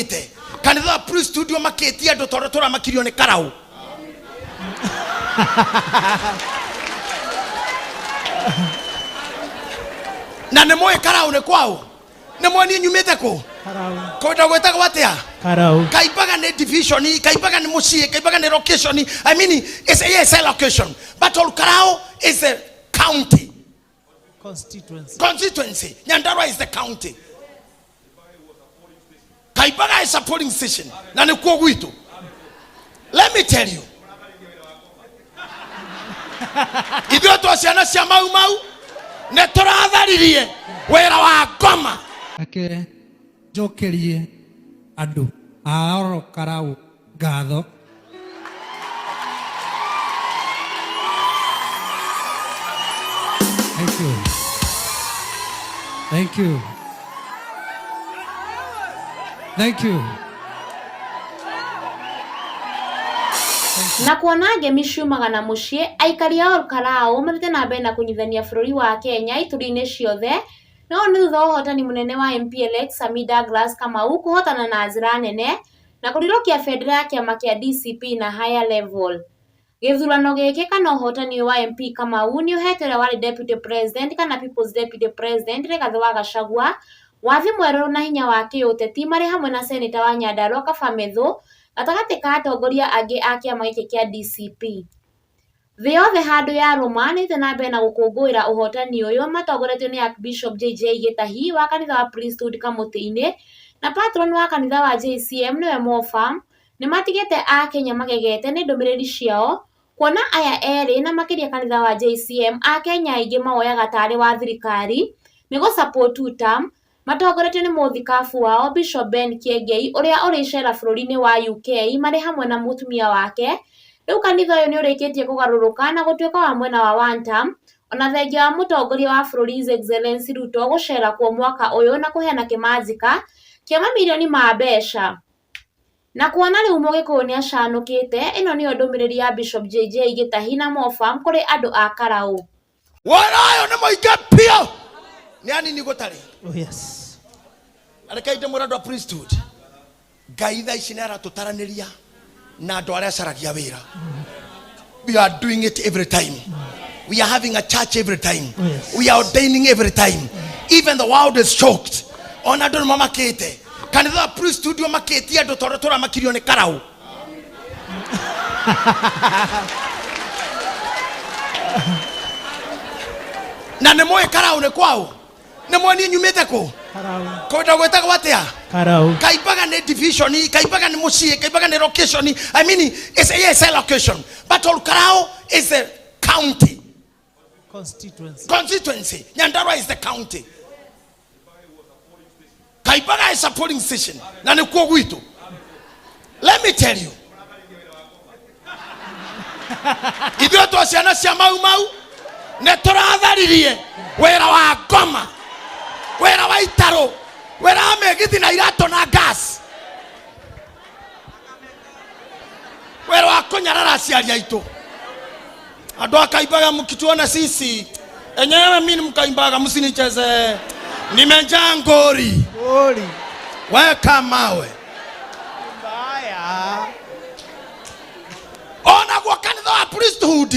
makĩte kanitha wa priesthood makĩtie andũ tondũ tũramakirio nĩ karaũ. Na nĩ mũĩ karaũ nĩ kwaũ? Nĩ mũĩ niĩ nyumĩte kũ? Karau. Kũndũ gwĩtagwo atĩa? Karau. Kaimbaga nĩ division, Kaimbaga nĩ mũciĩ, Kaimbaga nĩ location. I mean, it's, yes, a location, but Olkarau is a county. Constituency. Constituency. Nyandarua is the county. Kaimbaga is a polling station. Na nĩ kuo gwitũ. Let me tell you, ithuĩ twa ciana cia Mau Mau nĩ tũratharirie wĩra wa ngoma. Reke njokerie andũ a Ol Kalou ngatho. Thank you. Thank you. Thank you. Na kuona ngemi ciumaga na mũciĩ, aikari a Ol Kalou mathiĩte na mbere na kũnyitithania bũrũri wa Kenya ituri-inĩ ciothe, na ũũ nĩ thutha wa ũhotani mũnene wa MP elect Sami Douglas Kamau kũhotana na njĩra nene na kũrirũkia bendera ya kĩama kĩa DCP na higher level. Gĩthurano gĩkĩ kana ũhotani ũyũ wa MP Kamau nĩ ũhete ũrĩa warĩ Deputy President kana People's Deputy President Rigathĩ wa Gachagua wathi mwerũ na hinya wa kĩũteti marĩ hamwe na Seneta wa Nyandarua Kaba Methu gatagatĩ ka atongoria angĩ a kĩama gĩkĩ kĩa DCP. Thĩ yothe handũ yarũma nĩ ĩthiĩte na mbere na gũkũngũĩra ũhotani ũyũ matongoretio nĩ Archbishop JJ Gĩtahi wa kanitha wa Priesthood Kamũtĩ-inĩ na Patron wa kanitha wa JCM nĩwe Mofam Nĩ matigĩte a-Kenya magegete nĩ ndũmĩrĩri ciao, kuona aya erĩ na makĩria kanitha wa JCM a-Kenya aingĩ mawoyaga tarĩ wa thirikari nĩ gũ support two term, matongoretio nĩ mũthikabu wao Bishop Ben Kiengei ũrĩa ũrĩ icera bũrũri-inĩ wa UK marĩ hamwe na mũtumia wake. Rĩu kanitha ũyũ nĩ ũrĩkĩtie kũgarũrũka na gũtuĩka wa mwena wa one term, ona thengia wa mũtongoria wa bũrũri His Excellency Ruto gũcera kuo mwaka ũyũ na kũheana kĩmanjĩka kĩa mamirioni ma mbeca. Na kuona rĩu mũgĩkũyũ nĩacanũkĩte, ĩno nĩyo ndũmĩrĩri ya Bishop JJ Gĩtahi na Mofam kũrĩ andũ a Karaũ. Wĩra ũyũ nĩ mũingĩ biũ, nĩ anini gũtarĩ. Oh yes. Na rekei ndĩmwĩre andũ a priesthood, Ngai thaa ici nĩ aratũtaranĩria na andũ arĩa acaragia wĩra. We are doing it every time. We are having a church every time. Oh, yes. We are ordaining every time. Even the world is shocked. Ona andũ nĩ mamakĩte. Kanitha wa priesthood ũmakĩtie andũ tondũ tũramakirio nĩ karaũ. Na nĩ mũĩ karaũ nĩ kwaũ? Nĩ mũĩ niĩ nyumĩte kũ? Karau. Kũndũ gwĩtagwo atĩa? Karau. Kaimbaga nĩ division, Kaimbaga nĩ mũciĩ, Kaimbaga nĩ location. I mean, it's, yes, a location, but Ol Kalou is a county. Constituency. Constituency. Nyandarua is the county. Kaimbaga is a polling station. Na nĩ kuo gwitũ. Let me tell you, ithuĩ twa ciana cia Mau Mau nĩ tũratharirie wĩra wa ngoma, wĩra wa itarũ, wĩra wa mĩgithi na iratũ na gas, wĩra wa kũnyarara aciari aitũ. Andũ akaimbaga mkituona sisi enyewe, mimi mkaimbaga msinicheze, nimejaa ngori. Ngori. Weka mawe. Mbaya. Onaguo kanitha wa priesthood,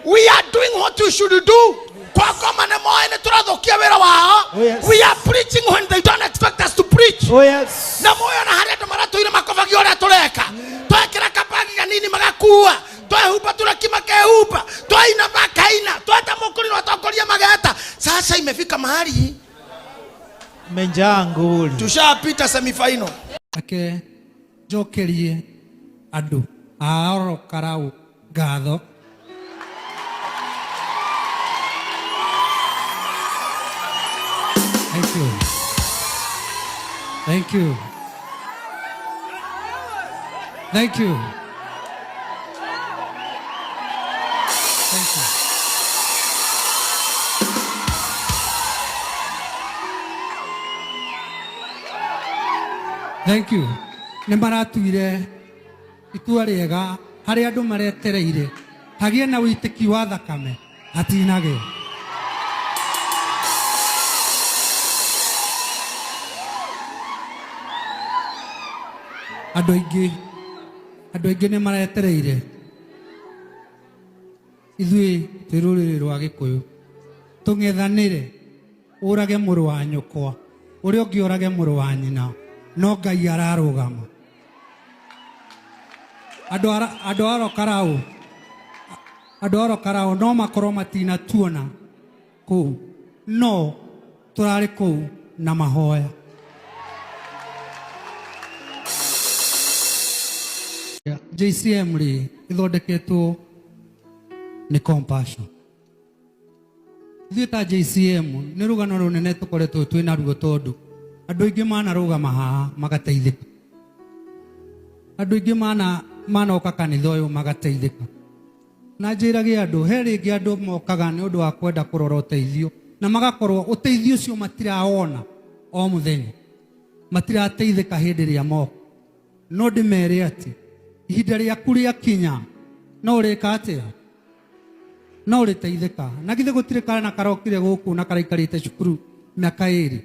we are doing what we should do. Kwa ngoma nĩ moĩ nĩ tũrathũkia wĩra wao. Oh, yes. We are preaching when they don't expect us to preach. Oh yes. Na moĩ ona harĩa andũ maratũire makobagia ũrĩa tũreka. Twekĩra kabagi kanini magakua, twehumba turaki makehumba, twaina makaina, tweta mũkũrinũ atongoria mageta. Sasa imefika mahali Menjaa nguri. Tushapita semifinal. Reke njokerie andũ a Ol Kalou ngatho. Thank you. Thank you. Thank you. Thank you. Thank you. Nĩ maratuire itua rĩega harĩa andũ maretereire hagĩe na wĩitĩki wa thakame hatinagĩa. Andũ aingĩ, andũ aingĩ nĩ maretereire. Ithuĩ twĩ rũrĩrĩ rwa Gĩkũyũ, tũng'ethanĩre, ũrage mũrũ wa nyũkwa, ũrĩa ũngĩ ũrage mũrũ wa nyina, no Ngai ararũgama. Andũ a Orokarau, andũ a Orokarau no makorwo matinatuona kũu, no tũrarĩ kũu na mahoya. JCM rĩ ĩthondeketwo nĩ Compassion. Ithuĩ ta JCM nĩ rũgano rũnene tũkoretwo twĩ naruo, tondũ andũ aingĩ manarũgama haha magateithĩka, andũ aingĩ manoka kanitha ũyũ magateithĩka. Na njĩrage andũ, he rĩngĩ andũ mokaga nĩ ũndũ wa kwenda kũrora ũteithio, na magakorwo ũteithio ũcio matirawona o mũthenya, matirateithĩka hĩndĩ ĩrĩa moka. No ndĩmere atĩ ihinda rĩaku rĩakinya no ũrĩka atĩa? No ũrĩteithĩka. Na githĩ gũtirĩ kana karokire gũkũ na karaikarĩte cukuru mĩaka 2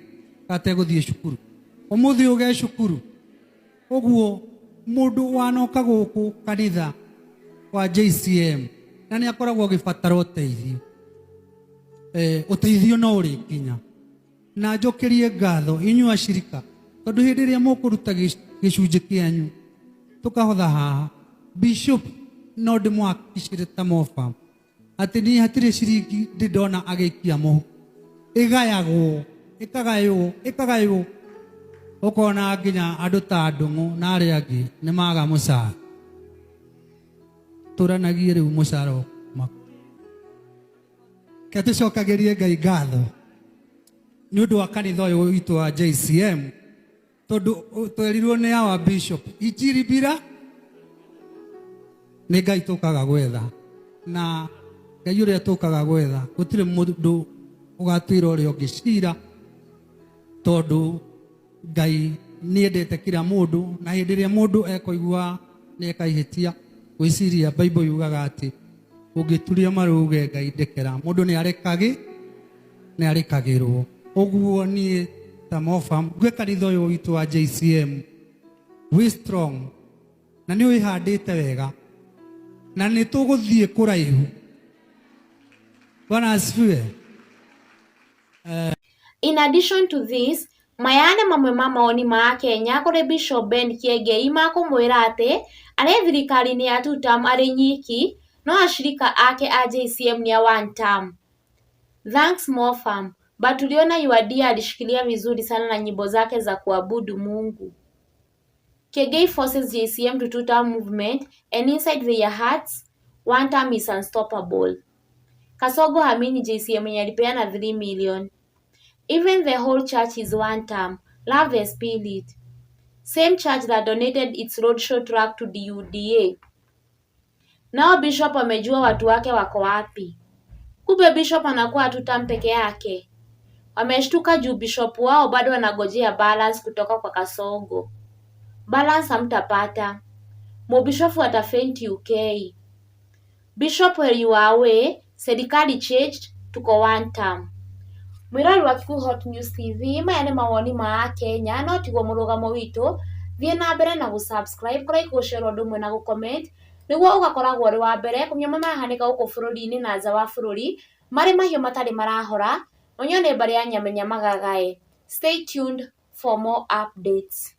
gategũthiĩ cukuru, ũmũthĩ ũge cukuru. Ũguo mũndũ wanoka gũkũ kanitha wa JCM na nĩ akoragwo agĩbatara ũteithio, ũteithio no ũrĩkinya. Na njokerie ngatho inyuĩ acirika, tondũ hĩndĩ ĩrĩa mũkũruta gĩcunjĩ kĩanyu tũkahotha haha, bishop no ndĩmũhakikicĩre ta mofa atĩ niĩ hatirĩ ciringi ndĩ ndona agĩikia mũhu, ĩgayagwo, ĩkagaywo, ĩkagaywo, ũkona nginya andũ ta Ndũng'ũ na arĩa angĩ nĩ maga mũcara. Tũranagie rĩu mũcara ũkuma. Reke tũcokagĩrie Ngai ngatho nĩ ũndũ wa kanitha ũyũ witũ wa JCM, tondũ twerirwo nĩ our bishop injiri bila nĩ Ngai tũkaga gwetha, na Ngai ũrĩa tũkaga gwetha gũtirĩ mũndũ ũgatuĩra ũrĩa ũngĩ cira, tondũ Ngai nĩ endete kila mũndũ, na hĩndĩ ĩrĩa mũndũ ekũigua nĩ eka ihĩtia, gwĩciria Bible yugaga atĩ ũngĩturia maru uge Ngai ndekera, mũndũ nĩ arekagĩ, nĩ arekagĩrwo. Ũguo niĩ ta mofam ngwĩ kanitha ũyũ witũ wa JCM wĩ strong na nĩ wĩhandĩte wega na nĩ tũgũthiĩ kũraihu. Bwana asifiwe. In addition to this, maya nĩ mamwe ma mawoni ma Akenya kũrĩ Bishop Ben Kiengei ma kũmwĩra atĩ arĩ thirikari-inĩ ya two term arĩ nyiki, no ashirika ake a JCM nĩ a one term. Thanks Mofam, but tuliona your dear alishikilia vizuri sana na nyimbo zake za kuabudu Mungu. Kiengei forces JCM to two-term movement, and inside their hearts, one term is unstoppable. Kasongo hamini JCM yenye alipeana 3 million. Even the whole church is one term. Love the spirit. Same church that donated its roadshow truck to the UDA. Nao bishop amejua watu wake wako wapi. Kumbe bishop anakuwa two term peke yake. Wameshtuka juu bishop wao bado anagojea balance kutoka kwa Kasongo. Balance hamtapata. Mubishofu atafaint UK. Bishop, where you are away, serikali changed, tuko one term. Mwirori wa Kikuyu Hot News TV, maya nĩ mawoni ma Akenya no tiguo mũrũgamo witũ. Thiĩ na mbere na gũ-subscribe, kũ-like, gũ-share ũndũ ũmwe na gũ-comment, nĩguo ũgakoragwo ũrĩ wa mbere kũmenya marĩa marahanĩka gũkũ bũrũri-inĩ na nja wa bũrũri, marĩ mahiũ matarĩ marahora, mũnyuo nĩ mbarĩ ya Nyamenya Magagae. Stay tuned for more updates.